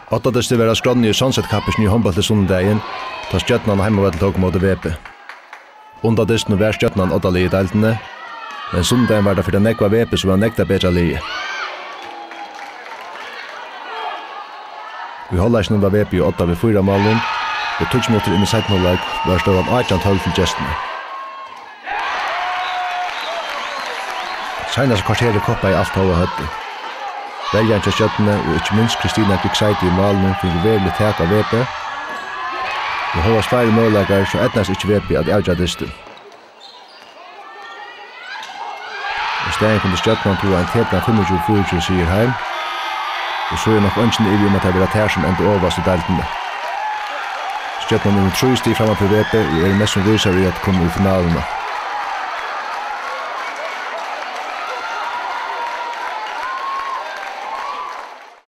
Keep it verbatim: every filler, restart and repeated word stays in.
Oddadystur var á skránni í Sunset Cup-ið í hondbólti sunnudagin, tá Stjørnan á heimavølli tók ímóti Veby. Undan dystinum var Stjørnan oddaliðið í deildini, men sunnudagin var tað fyri tað nógva Veby, sum var nógv tað betra liðið. Í hálvleikinum var Veby í odda við fýra málum, og tíggju minuttir inn í seinna hálvleik var støðan átjan tólv til gestirnar. Seinasta korterið koppaði alt hóv á høvdið. Verjan hjá Stjørnuni og ikki minst Kristina Grieg Zeide í málinum fingu veruligt tak á Veby, og hóast fleiri møguleikar, so eydnaðist ikki Veby at avgera dystin. Í staðin kundi Stjørnan toga ein tepran fimmogtjúgu fýraogtjúgu sigur heim, og so er nokk eingin ivi um, at tað verða tær, sum enda ovast í deildini. Stjørnan er nú trý stig framman fyri Veby og eru mest sum vísar í at koma í finaluna.